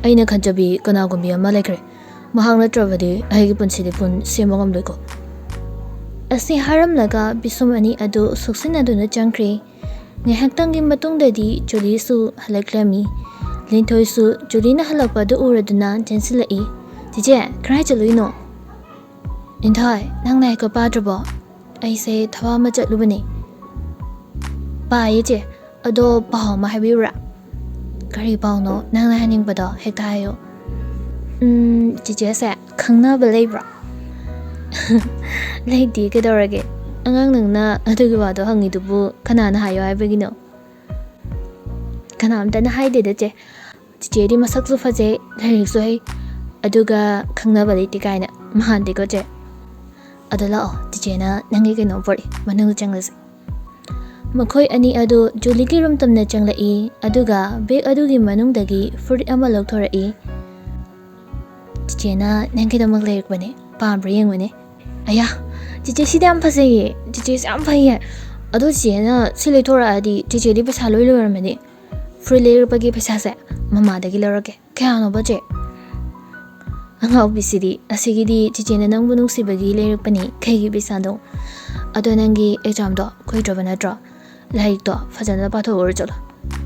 ꯑꯩꯅ ꯈꯟꯖꯕꯤ ꯀꯅꯥꯒꯨꯝꯕꯤ ꯑꯃ ꯂꯩꯈ꯭ꯔꯦ꯫ ꯃꯍꯥꯛ ꯅꯠꯇ꯭ꯔꯕꯗꯤ ꯑꯩꯒꯤ ꯄꯨꯟꯁꯤꯗꯤ ꯄꯨꯟ ꯁꯦꯝꯕ ꯉꯝꯂꯣꯏꯀꯣ꯫" ꯑꯁꯤ ꯍꯥꯏꯔꯝꯂꯒ ꯄꯤꯁꯨꯝ ꯑꯅꯤ ꯑꯗꯨ ꯁꯨꯛꯁꯤꯟꯅꯗꯨꯅ ꯆꯪꯈ꯭ꯔꯦ꯫ ꯉꯥꯏꯍꯥꯛꯇꯪꯒꯤ ꯃꯇꯨꯡꯗꯗꯤ ꯖꯨꯂꯤꯁꯨ ꯍꯜꯂꯛꯂꯝꯃꯤ꯫ ꯂꯤꯟꯊꯣꯏꯁꯨ ꯖꯨꯂꯤꯅ ꯍꯜꯂꯛꯄ ꯑꯗꯨ ꯎꯔꯗꯨꯅ ꯆꯦꯟꯁꯤꯜꯂꯛꯏ꯫ "ꯆꯦꯆꯦ, ꯀꯗꯥꯏ ꯆꯠꯂꯨꯏꯅꯣ?" "ꯂꯤꯟꯊꯣꯏ, ꯅꯪ ꯂꯥꯏꯔꯤꯛꯀ ꯄꯥꯗ꯭ꯔꯕꯣ?" "ꯑꯩꯁꯦ ꯊꯕꯛ ꯑꯃ ꯆꯠꯂꯨꯕꯅꯦ꯫" "ꯄꯥꯏꯌꯦ ꯆꯦ, ꯑꯗꯣ ꯄꯥꯎ ꯑꯃ ꯍꯥꯏꯕꯤꯌꯨꯔꯥ?" "ꯀꯔꯤ ꯄꯥꯎꯅꯣ? ꯅꯪꯅ ꯍꯥꯏꯅꯤꯡꯕꯗꯣ ꯍꯦꯛꯇ ꯍꯥꯏꯌꯨ꯫" "ꯎꯝ, ꯆꯦꯆꯦꯁꯦ ꯈꯪꯅꯕ ꯂꯩꯕ꯭ꯔꯣ?" "ꯂꯩꯇꯦ, ꯀꯩꯗꯧꯔꯒꯦ? ꯑꯉꯥꯡ ꯅꯪꯅ ꯑꯗꯨꯒꯤ ꯋꯥꯗꯣ ꯍꯪꯉꯤꯗꯨꯕꯨ ꯀꯅꯥꯅ ꯍꯥꯏꯌꯣ ꯍꯥꯏꯕꯒꯤꯅꯣ?" "ꯀꯅꯥꯝꯇꯅ ꯍꯥꯏꯗꯦꯗ ꯆꯦ꯫ ꯆꯦꯆꯦꯗꯤ ꯃꯁꯛꯁꯨ ꯐꯖꯩ, ꯂꯥꯏꯔꯤꯛꯁꯨ ꯍꯩ, ꯑꯗꯨꯒ ꯈꯪꯅꯕ ꯂꯩꯇꯦ ꯀꯥꯏꯅ ꯃꯥꯟꯗꯦꯀꯣ ꯆꯦ꯫ ꯑꯗꯣ ꯂꯥꯛꯑꯣ, ꯆꯦꯆꯦꯅ ꯅꯪꯒꯤ ꯀꯩꯅꯣꯝ ꯄꯨꯔꯛꯑꯦ, ꯃꯅꯨꯡꯗ ꯆꯪꯂꯁꯦ꯫" ꯃꯈꯣꯏ ꯑꯅꯤ ꯑꯗꯨ ꯖꯨꯂꯤꯒꯤ ꯔꯨꯝ ꯇꯝꯅ ꯆꯪꯂꯛꯏ, ꯑꯗꯨꯒ ꯕꯦꯒ ꯑꯗꯨꯒꯤ ꯃꯅꯨꯡꯗꯒꯤ ꯐꯨꯔꯤꯠ ꯑꯃ ꯂꯧꯊꯣꯔꯛꯏ꯫ "ꯆꯦꯆꯦꯅ ꯅꯪꯒꯤꯗꯃꯛ ꯂꯩꯔꯛꯄꯅꯦ, ꯄꯥꯝꯕ꯭ꯔꯥ ꯌꯦꯡꯉꯨꯅꯦ꯫" "ꯑꯌꯥ, ꯆꯦꯆꯦ ꯁꯤꯗꯤ ꯌꯥꯝ ꯐꯖꯩꯌꯦ, ꯆꯦꯆꯦꯁꯦ ꯌꯥꯝ ꯐꯩꯌꯦ꯫ ꯑꯗꯣ ꯆꯦꯆꯦꯅ ꯁꯤ ꯂꯩꯊꯣꯔꯛꯑꯗꯤ ꯆꯦꯆꯦꯗꯤ ꯄꯩꯁꯥ ꯂꯣꯏ ꯂꯣꯏꯔꯝꯃꯅꯤ꯫ ꯐꯨꯔꯤꯠ ꯂꯩꯔꯛꯄꯒꯤ ꯄꯩꯁꯥꯁꯦ ꯃꯃꯥꯗꯒꯤ ꯂꯧꯔꯒꯦ꯫" "ꯀꯌꯥꯅꯣꯕ ꯆꯦ?" "ꯑꯉꯥꯎꯕꯤꯁꯤꯗꯤ, ꯑꯁꯤꯒꯤꯗꯤ ꯆꯦꯆꯦꯅ ꯅꯪꯕꯨ ꯅꯨꯡꯁꯤꯕꯒꯤ ꯂꯩꯔꯛꯄꯅꯤ, ꯀꯩꯒꯤ ꯄꯩꯁꯥꯅꯣ? ꯑꯗꯣ ꯅꯪꯒꯤ ꯑꯦꯛꯖꯥꯝꯗꯣ ꯀꯨꯏꯗ꯭ꯔꯕ ꯅꯠꯇ꯭ꯔꯣ? ꯂꯥꯏꯔꯤꯛꯇꯣ ꯐꯖꯅ ꯄꯥꯊꯣꯛꯎꯔꯣ ꯆꯠꯂꯣ꯫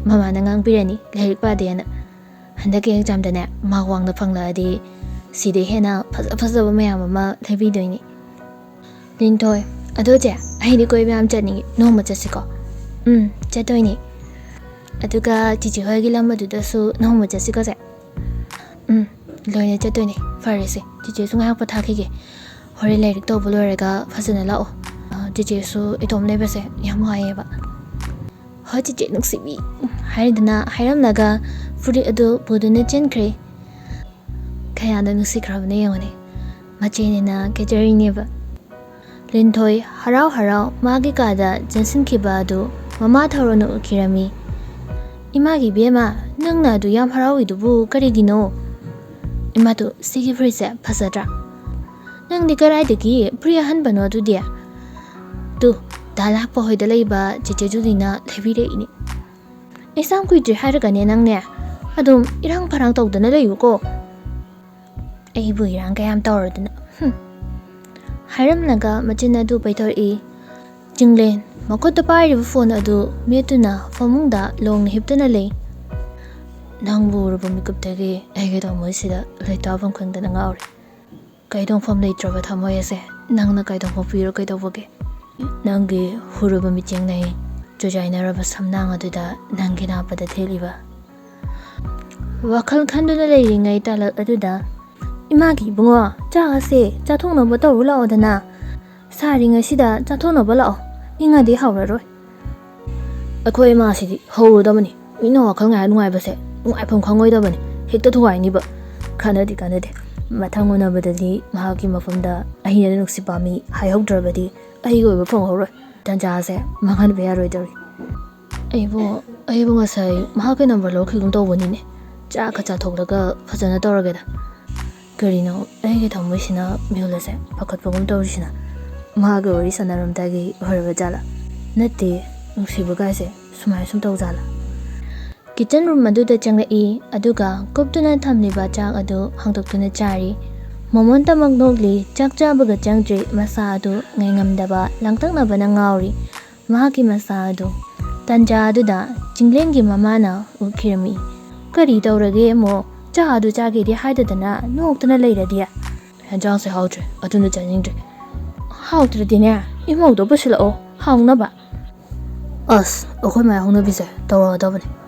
ꯃꯃꯥꯅ ꯉꯥꯡꯕꯤꯔꯅꯤ ꯂꯥꯏꯔꯤꯛ ꯄꯥꯗꯦꯅ꯫ ꯍꯟꯗꯛꯀꯤ ꯑꯦꯛꯖꯥꯝꯗꯅꯦ ꯃꯥꯔꯛ ꯋꯥꯡꯅ ꯐꯪꯂꯛꯑꯗꯤ ꯁꯤꯗꯩ ꯍꯦꯟꯅ ꯐꯖ ꯐꯖꯕ ꯃꯌꯥꯝ ꯑꯃ ꯂꯩꯕꯤꯗꯣꯏꯅꯤ꯫" "ꯂꯤꯟꯊꯣꯏ, ꯑꯗꯣ ꯆꯦ, ꯑꯩꯗꯤ ꯀꯣꯏꯕ ꯌꯥꯝ ꯆꯠꯅꯤꯡꯉꯤ, ꯅꯣꯡꯃ ꯆꯠꯁꯤꯀꯣ?" "ꯎꯝ, ꯆꯠꯇꯣꯏꯅꯤ꯫ ꯑꯗꯨꯒ ꯆꯦꯆꯦ ꯍꯣꯏꯒꯤ ꯂꯝ ꯑꯗꯨꯗꯁꯨ ꯅꯣꯡꯃ ꯆꯠꯁꯤꯀꯣ ꯆꯦ?" "ꯎꯝ, ꯂꯣꯏꯅ ꯆꯠꯇꯣꯏꯅꯤ꯫ ꯐꯔꯦꯁꯦ, ꯆꯦꯆꯦꯁꯨ ꯉꯥꯏꯍꯥꯛ ꯄꯣꯊꯥꯈꯤꯒꯦ꯫ ꯍꯣꯔꯦꯟ ꯂꯥꯏꯔꯤꯛ ꯇꯧꯕ ꯂꯣꯏꯔꯒ ꯐꯖꯅ ꯂꯥꯛꯑꯣ꯫ ꯑ, ꯆꯦꯆꯦꯁꯨ ꯏꯇꯣꯝ ꯂꯩꯕꯁꯦ ꯌꯥꯝ ꯋꯥꯏꯌꯦꯕ꯫" "ꯍꯣꯏ ꯆꯦꯆꯦ ꯅꯨꯡꯁꯤꯕꯤ" ꯍꯥꯏꯔꯗꯅ ꯍꯥꯏꯔꯝꯂꯒ ꯐꯨꯔꯤꯠ ꯑꯗꯨ ꯄꯨꯗꯨꯅ ꯆꯦꯟꯈ꯭ꯔꯦ꯫ ꯀꯌꯥꯗ ꯅꯨꯡꯁꯤꯈ꯭ꯔꯕꯅ ꯌꯦꯡꯉꯨꯅꯦ꯫ ꯃꯆꯦꯅꯤꯅ ꯀꯦꯖꯔꯤꯅꯦꯕ꯫ ꯂꯤꯟꯊꯣꯏ ꯍꯔꯥꯎ ꯍꯔꯥꯎ ꯃꯥꯒꯤ ꯀꯥꯗ ꯆꯪꯁꯤꯟꯈꯤꯕ ꯑꯗꯨ ꯃꯃꯥ ꯊꯧꯔꯣꯅ ꯎꯈꯤꯔꯝꯃꯤ꯫ "ꯏꯃꯥꯒꯤ ꯏꯕꯦꯝꯃ, ꯅꯪꯅ ꯑꯗꯨ ꯌꯥꯝ ꯍꯔꯥꯎꯏꯗꯨꯕꯨ ꯀꯔꯤꯒꯤꯅꯣ?" "ꯏꯃꯥꯗꯨ, ꯁꯤꯒꯤ ꯐꯨꯔꯤꯠꯁꯦ ꯐꯖꯗ꯭ꯔꯥ?" "ꯅꯪꯗꯤ ꯀꯗꯥꯏꯗꯒꯤ ꯐꯨꯔꯤꯠ ꯑꯍꯟꯕꯅꯣ ꯑꯗꯨꯗꯤ?" "ꯇꯨ, ꯗꯥ ꯂꯥꯛꯄ ꯍꯣꯏꯗ ꯂꯩꯕ ꯆꯦꯆꯦ ꯖꯨꯂꯤꯅ ꯂꯩꯕꯤꯔꯛꯏꯅꯦ꯫ ꯑꯦꯛꯖꯥꯝ ꯀꯨꯏꯗ꯭ꯔꯦ ꯍꯥꯏꯔꯒꯅꯦ ꯅꯪꯅꯦ ꯑꯗꯨꯝ ꯏꯔꯥꯡ ꯐꯔꯥꯡ ꯇꯧꯗꯅ ꯂꯩꯌꯨꯀꯣ꯫ ꯑꯩꯕꯨ ꯏꯔꯥꯡ ꯀꯌꯥꯝ ꯇꯧꯔꯗꯅ꯫ ꯍꯨꯝ꯫" ꯍꯥꯏꯔꯝꯂꯒ ꯃꯆꯤꯟ ꯑꯗꯨ ꯄꯩꯊꯣꯔꯛꯏ꯫ ꯆꯤꯡꯂꯦꯟ ꯃꯈꯨꯠꯇ ꯄꯥꯏꯔꯤꯕ ꯐꯣꯟ ꯑꯗꯨ ꯃꯦꯠꯇꯨꯅ ꯐꯃꯨꯡꯗ ꯂꯣꯡꯅ ꯍꯤꯞꯇꯨꯅ ꯂꯩ꯫ "ꯅꯪꯕꯨ ꯎꯔꯨꯕ ꯃꯤꯀꯨꯞꯇꯒꯤ ꯑꯩꯒꯤ ꯊꯃꯣꯏꯁꯤꯗ ꯂꯩꯇꯥꯐꯝ ꯈꯪꯗꯅ ꯉꯥꯎꯔꯦ꯫ ꯀꯥꯏꯗꯣꯡꯐꯝ ꯂꯩꯇ꯭ꯔꯕ ꯊꯃꯣꯏ ꯑꯁꯦ ꯅꯪꯅ ꯀꯥꯏꯗꯣꯡꯐꯝ ꯄꯤꯔꯣ ꯀꯩꯗꯧꯕꯒꯦ? ꯅꯪꯒꯤ ꯍꯨꯔꯕ ꯃꯤꯠꯌꯦꯡꯅꯩ, ꯆꯨꯖꯥꯏꯅꯔꯕ ꯁꯝꯅꯥꯡ ꯑꯗꯨꯗ ꯅꯪꯒꯤ ꯅꯥꯄꯗ ꯊꯦꯠꯂꯤꯕ꯫" ꯋꯥꯈꯜ ꯈꯟꯗꯨꯅ ꯂꯩꯔꯤꯉꯩ ꯇꯥꯂꯛ ꯑꯗꯨꯗ, "ꯏꯃꯥꯒꯤ ꯏꯕꯨꯡꯉꯣ, ꯆꯥꯛ ꯑꯁꯦ ꯆꯥꯊꯣꯛꯅꯕ ꯇꯧꯔꯨ ꯂꯥꯛꯑꯣꯗꯅ꯫ ꯁꯥꯔꯤꯉꯩꯁꯤꯗ ꯆꯥꯊꯣꯛꯅꯕ ꯂꯥꯛꯑꯣ, ꯏꯪꯉꯗꯤ ꯍꯥꯎꯔꯔꯣꯏ꯫" "ꯑꯩꯈꯣꯏ ꯏꯃꯥꯁꯤꯗꯤ ꯍꯧꯔꯨꯗꯕꯅꯤ꯫ ꯃꯤꯅ ꯋꯥꯈꯜ ꯉꯥꯏꯍꯥꯛ ꯅꯨꯡꯉꯥꯏꯕꯁꯦ ꯅꯨꯡꯉꯥꯏꯐꯝ ꯈꯪꯉꯣꯏꯗꯕꯅꯤ, ꯍꯦꯛꯇ ꯊꯨꯒꯥꯏꯅꯤꯕ꯫ ꯀꯥꯟꯅꯗꯦ, ꯀꯥꯟꯅꯗꯦ꯫ ꯃꯊꯪ ꯎꯅꯕꯗꯗꯤ ꯃꯍꯥꯛꯀꯤ ꯃꯐꯝꯗ ꯑꯩꯅ ꯅꯨꯡꯁꯤ ꯄꯥꯝꯃꯤ ꯍꯥꯏꯍꯧꯗ꯭ꯔꯕꯗꯤ ꯑꯩꯒꯤ ꯑꯣꯏꯕ ꯐꯪꯍꯧꯔꯣꯏ꯫ ꯇꯥꯟꯖꯥꯁꯦ ꯃꯥꯡꯍꯟꯕ ꯌꯥꯔꯣꯏꯗꯧꯔꯤ꯫" "ꯑꯩꯕꯨ, ꯑꯩꯕꯨ ꯉꯁꯥꯏ ꯃꯍꯥꯛꯀꯤ ꯅꯝꯕꯔ ꯂꯧꯈꯤꯒꯨꯝ ꯇꯧꯕꯅꯤꯅꯦ꯫ ꯆꯥꯛꯀ ꯆꯥꯊꯣꯛꯂꯒ ꯐꯖꯅ ꯇꯧꯔꯒꯦꯗ꯫ ꯀꯔꯤꯅꯣ ꯑꯩꯒꯤ ꯊꯃꯣꯏꯁꯤꯅ ꯃꯤꯍꯨꯜ ꯑꯁꯦ ꯄꯥꯈꯠꯄꯒꯨꯝ ꯇꯧꯔꯤꯁꯤꯅ? ꯃꯍꯥꯛꯀ ꯋꯥꯔꯤ ꯁꯥꯟꯅꯔꯝꯗꯥꯏꯒꯤ ꯑꯣꯏꯔꯕ ꯖꯥꯠꯂꯥ? ꯅꯠꯇꯦ, ꯅꯨꯡꯁꯤꯕ ꯀꯥꯏꯁꯦ ꯁꯨꯃꯥꯏꯅ ꯁꯨꯝ ꯇꯧꯖꯥꯠꯂꯥ?" ꯀꯤꯆꯟ ꯔꯨꯝ ꯑꯗꯨꯗ ꯆꯪꯂꯛꯏ, ꯑꯗꯨꯒ ꯀꯨꯞꯇꯨꯅ ꯊꯝꯂꯤꯕ ꯆꯥꯛ ꯑꯗꯨ ꯍꯥꯡꯗꯣꯛꯇꯨꯅ ꯆꯥꯔꯤ꯫ ꯃꯣꯃꯣꯟꯇꯃꯛ ꯅꯣꯛꯂꯤ, ꯆꯥꯛ ꯆꯥꯕꯒ ꯆꯪꯗ꯭ꯔꯤ, ꯃꯁꯥ ꯑꯗꯨ ꯉꯥꯏꯉꯝꯗꯕ ꯂꯥꯡꯇꯛꯅꯕꯅ ꯉꯥꯎꯔꯤ꯫ ꯃꯍꯥꯛꯀꯤ ꯃꯁꯥ ꯑꯗꯨ꯫ ꯇꯟꯖꯥ ꯑꯗꯨꯗ ꯆꯤꯡꯂꯦꯟꯒꯤ ꯃꯃꯥꯅ ꯎꯈꯤꯔꯝꯃꯤ꯫ "ꯀꯔꯤ ꯇꯧꯔꯒꯦ ꯑꯃꯨꯛ? ꯆꯥ ꯑꯗꯨ ꯆꯥꯒꯦꯗꯤ ꯍꯥꯏꯗꯗꯅ ꯅꯣꯛꯇꯨꯅ ꯂꯩꯔꯗꯤ?" "ꯍꯦꯟꯖꯥꯡꯁꯦ ꯍꯥꯎꯗ꯭ꯔꯦ, ꯑꯗꯨꯅ ꯆꯥꯅꯤꯡꯗ꯭ꯔꯦ꯫" "ꯍꯥꯎꯇ꯭ꯔꯗꯤꯅꯦ, ꯏꯃꯧꯗꯣ ꯄꯨꯁꯤꯜꯂꯛꯑꯣ, ꯍꯥꯎꯅꯕ꯫" "ꯑꯁ, ꯑꯩꯈꯣꯏ ꯃꯥꯏ ꯍꯧꯅꯕꯤꯁꯦ ꯇꯧꯔꯛꯑꯗꯕꯅꯤ꯫